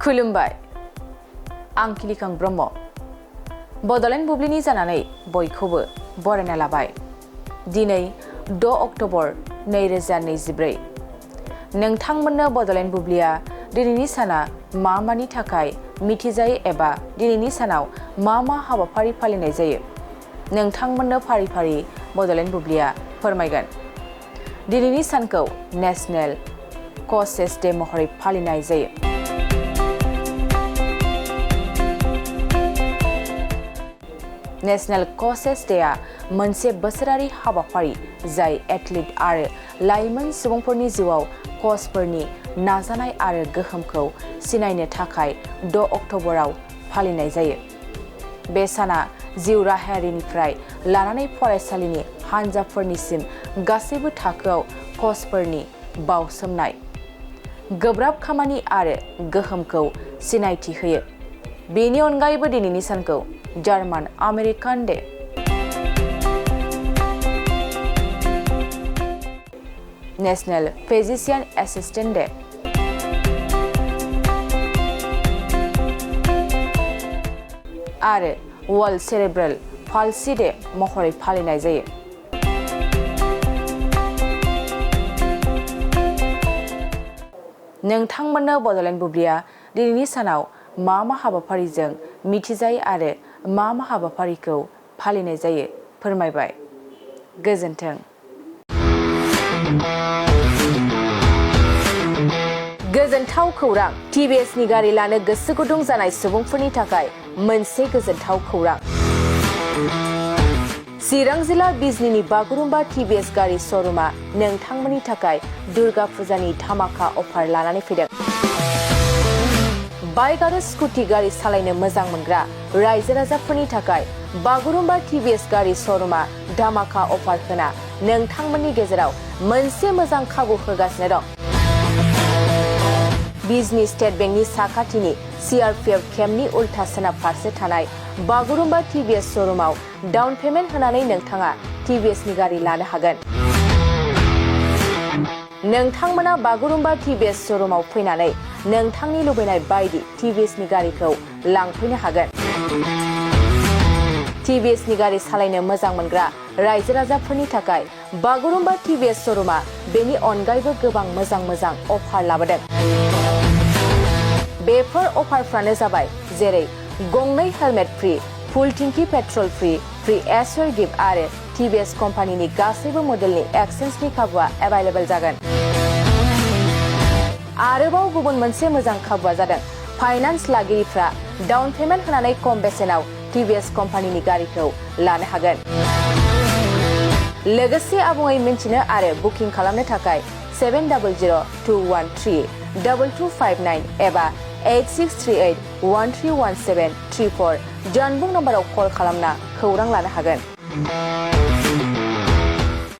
खुलुमबाय आं किलिकां ब्रह्म बड'लेण्ड बुब्लिनि जानानै बयखौबो बरायना लाबाय दिनै 6 अक्ट'बर 2024 नोंथांमोननो बड'लेण्ड बुब्लिया दिनैनि साना मानि थाखाय मिथिजायो एबा दिनैनि सानाव मा हाबाफारि फालिनाय जायो नोंथांमोननो फारि फारि बड'लेण्ड बुब्लिया फोरमायगोन दिनैनि सानखौ नेशनेल कचेस डे महरै फालिनाय जायो नेशनेल कचेस डेआ मोनसे बोसोरारि हाबाफारि जाय एथलीट आरो लाइमोन सुबुंफोरनि जिउआव कचफोरनि नाजानाय आरो गोहोमखौ सिनायनो थाखाय 6 अक्ट'बराव फालिनाय जायो बे साना जिउ राहायारिनिफ्राय लानानै फरायसालिनि हानजाफोरनिसिम गासैबो थाखोआव कचफोरनि बावसोमनाय गोब्राब खामानि आरो गोहोमखौ सिनायथि होयो बेनि अनगायैबो दिनैनि सानखौ German American day national physician assistant day आरो वर्ल्ड सेरेब्रेल पाल्सी डे महरै फालिनाय जायो नोंथांमोननो बड'लेण्ड बुब्लिया दिनैनि सानाव मा हाबाफारिजों मिथिजायो आरो मा हाबाफारिखौ फालिनाय जायो फोरमायबाय गोजोन्थों गोजोनथाव खौरां टिभिएसनि गारि लानो गोसो गुदुं जानाय सुबुंफोरनि थाखाय मोनसे गोजोनथाव खौरां चिरां जिल्ला बिजनीनि बागुरुम्बा टिभिएस गारि श'रुमा नोंथांमोननि थाखाय दुर्गा फुजानि धामाका अफार लानानै फैदों बाइक आरो स्कुटि गारि सालायनो मोजां मोनग्रा रायजो राजाफोरनि थाखाय बागुरुम्बा टिभिएस गारि श'रुमा धामाका अफार होना नोंथांमोननि गेजेराव मोनसे मोजां खाबु होगासिनो दं बिजनी स्टेट बेंकनि साखाथिनि CRPF केम्पनि उल्था सोनाब फारसे थानाय बागुरुम्बा टिभिएस श'रुमाव डाउन पेमेन्ट होनानै नोंथाङा टिभिएसनि गारि लानो हागोन नोंथांमोना बागुरुम्बा टिभिएस श'रुमाव फैनानै नोंथांनि लुबैनाय बायदि टिभिएसनि गारिखौ लांफैनो हागोन टिभिएसनि गारि सालायनो मोजां मोनग्रा रायजो राजाफोरनि थाखाय बागुरुम्बा टिभिएस श'रुमा बेनि अनगायैबो गोबां मोजां अफार लाबोदों बेफोर अफारफ्रानो जाबाय जेरै गंनै हेलमेट फ्रि फुल टिंकि पेट्रल फ्रि एसवेर गिफ्ट आरो टिभिएस कम्पानिनि गासैबो मडेलनि एक्सचेन्जनि खाबुआ एभेलेबल जागोन आरोबाव गुबुन मोनसे मोजां खाबुआ जादों फाइनान्स लागिरिफ्रा डाउन पेमेन्ट होनानै खम बेसेनाव टिभिएस कम्पानिनि गारिखौ लानो हागोन लोगोसे आबुङै मिन्थिनो आरो बुकिं खालामनो थाखाय 7002132259 एबा 8638131734 जानबुं नम्बराव कल खालामना खौरां लानो हागोन